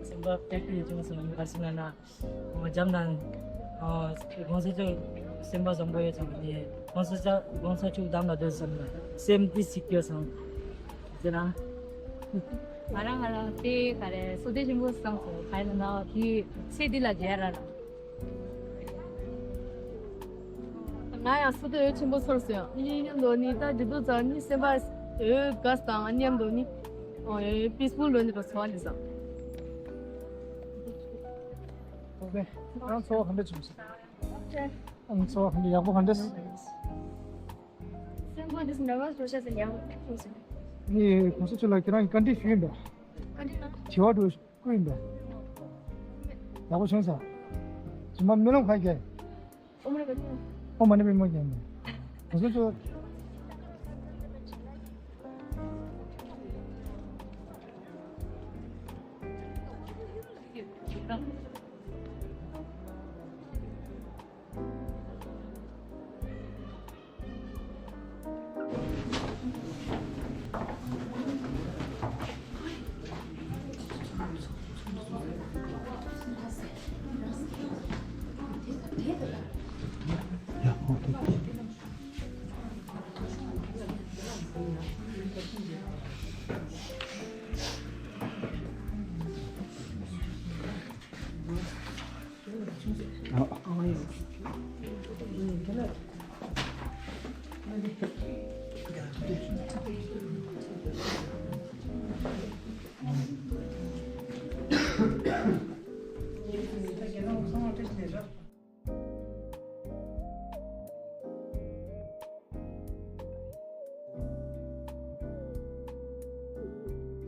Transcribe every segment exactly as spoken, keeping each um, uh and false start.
སེམས་པ་དཔེ་སྐྱིད་བྱུང་སོང་། ངས་ག་རེ་ཟེར་ན། འཇམ་དབྱངས་གོང་ས་མཆོག་སེམས་པ་བཟང་པོ་ཡོད་ཙང་ནས། གོང་ས་མཆོག་གོང་ས་མཆོག་གདམས་ལ་སྡོད་ཙང་ན་སེམས་ཏི་ཞིག་སྐྱོ་སོང་ཟེར་ན། ང་རང་ང་རང་དེ་ག་རེ་བསོད་བདེ་ཆེན་པོ་བསམ་སོང་། ག་རེ་ཟེར་ན་དེ་ཚེ་འདི་ལ་མཇལ་ར་ར། ང་ཡང་བསོད་བདེ་ཆེན་པོ་ཚོར་སོང་། ཡིན་ནམ་ལོ་ནི་ད་འདི་དུས་ཙང་ནི་སེམས་པ་འོད་དགའ་དང་མཉམ་དུ་ནི་ཨོ་ཡེ་པིས་ཕུལ་ལོ་ནི་པ་ཚོར་ནི་ཙང་། ཨོ་ཁེ། ཁྱེད་རང་ཚོར་བ་ག་འདྲ་བྱུང་སོང་། ཨང་ཚོར་བ་ག་འདྲ། ཡག་པོ་ག་འདྲ། སེམས་ཁོང་འདི་སེམས་འདྲ་བ་བཟོ་ཤ་ཟེར་ཡག་པོ་བྱུང་སོང་། ནི་གོང་ས་མཆོག་ལ་ཁྱེད་རང་གི་བཀའ་འདྲི་ཞུས་ཡིན་པས། བཀའ་འདྲི་ན། དྲི་བ་འདྲ་བོ་བསྐུར་ཡིན་པས། ཡག་པོ་བྱུང་ས། རྗེས་མ་སྨོན་ལམ་ག་རེ་རྒྱག་ཡིན། ཨོཾ་མ་ཎི་པདྨེ་ཧཱུྃ། ཨོཾ་མ་ཎི་པདྨེ་ཧཱུྃ་རྒྱག་ཡིན་པས། གོང་ས་མཆོག་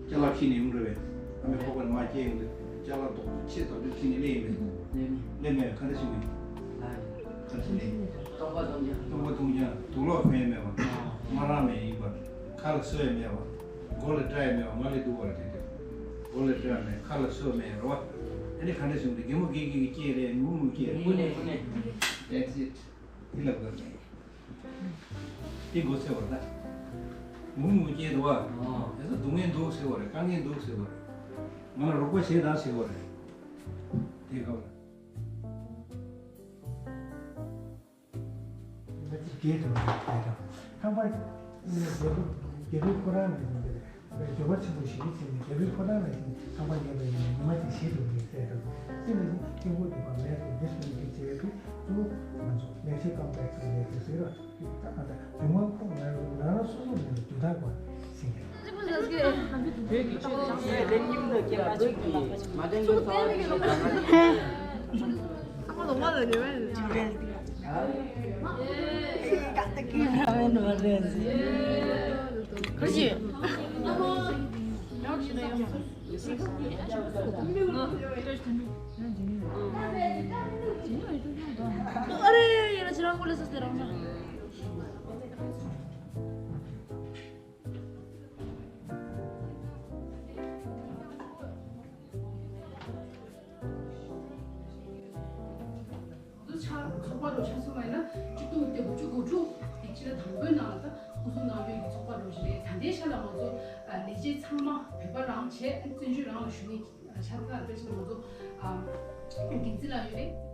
ཅ་ལག་ཕྱི་ནས་ཡོང་རེད་པས། ཨ་མའི་ཁོག་པ་ནས་མར་སྐྱེས་ཡོང་དུས་ཅ་ལག་རྡོག་རྡོག་ཆེ་རྡོག་རྡོག་ཕྱི་ནས་སླེབས་ཡིན་པས། སླེབས་མེད་པས། ག་འདྲ་བྱུང་ཡིན། ག་འདྲ་བྱུང་ཡིན། སྟོང་པ་སྟོང་རྐྱང་། སྟོང་པ་སྟོང་རྐྱང་། དུག་ལོག་ཕན་ཡས་མེད་པ། དམར་རམ་ཡིན་པ། ཁ་ལ་གསོ་ཡས་མེད་པ། མགོ་ལ་སྐྲ་ཡས་མེད་པ། ང་ལས་སྡུག་པ་རེད་དེ། མགོ་ལ་སྐྲ་མེད། ཁ་ལ་གསོ་མེད་རེད་པ། ཨ་ནི་ག་འདྲ་བྱུང་དེ། རྒན་མོ་དགེ་རྒན་གྱི་སྐྱེས་རེད། ངུ་ངུ་སྐྱེས་རེད། ངུ་ནས་ངུ་ནས། That's it. དེ་ལབ་དགོས་རེད། དེ་མགོ་ཚོས་པ་རེད་ད། ངུ་ངུ་སྐྱེས་འདུག་པ། ཨ། དེ་ཚོ་སྡུག་བསྔལ་འདུག་ཟེར་བ་རེད། དཀའ་ངལ་འདུག་ཟེར་བ་རེད། ང་ལ་རོགས་པ་བྱེད་དང་ཟེར་བ་རེད། དེ་སྐབས་ལ། མི་ཚེ་རྒས་དུ་མི་རྒས་དང་། ཁང་པ་རྒྱལ་པོ་རྒྱལ་པོའི་ཕོ་བྲང་ནས་ཡིན་པའི་འབྱོར་པ་ཆེན་པོ་ཞིག་ཡིན་ཕྱིན་ནས། རྒྱལ་པོའི་ཕོ་བྲང་ནས་ཡིན་ཁང་པ་རྒྱས་པ་ཡིན་ན་ཉི་མ་གཅིག་ཞིག་ཏུ་མི་ཟད་དང་། ཅི་ལ་ཡིན་དཀྱིལ་འཁོར་གྱི་བར་མེད་དུ་འདི་སོང་གི་བྱས་པའི་གཙོ་བོ་ང་ཚོ་ལེགས་བཤད་ཀམ་པ་ལེགས་བཤད་ཟེར་བ། ད་ང་ད་སྒྲུང་མ་ཁོ་ང་རང་རང་སོ་སོ་ནས་ལ་དུས་ཐག་པ་ཟིན་ཡ། ང་ཚོ་ཆ་ཚོགས་པ་རུ་ཆ་མཚོན་པ་ཡིན་ན་བཅུ་གཏོང་དེ་དགུ་བཅུ་གོ་དྲུག་དེ་ཕྱི་ལ་དང་པོའི་ནང་ལ་ད་སྐུ་སྲུང་གནང་རྒྱུ་ཡི་ཚོགས་པ་རུ་ཞིག་རེད། ད་ལྟའི་ཆ་ལ་ང་ཚོ་ལས་བྱེད་ཚང་མ་བོད་པ་རང་བྱས་བཙན་བྱོལ་རང་ལ་བཞུགས་མཁན་ཆ་ཚང་ལ་དཔེ་ཆ་ང་ཚོ་འགན་འཛིན་ལ་ཡོད་རེད།